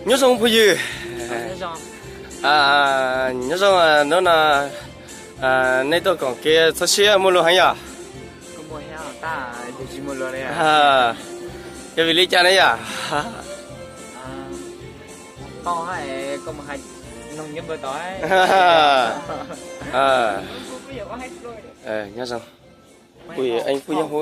Nyob zoo phooj ywg. Nyob zoo, hnub no nej tuaj koom kev txhob siab muaj luag heev yom? Yog vim li cas ne yom? Nyob zoo, kuv yog Huab.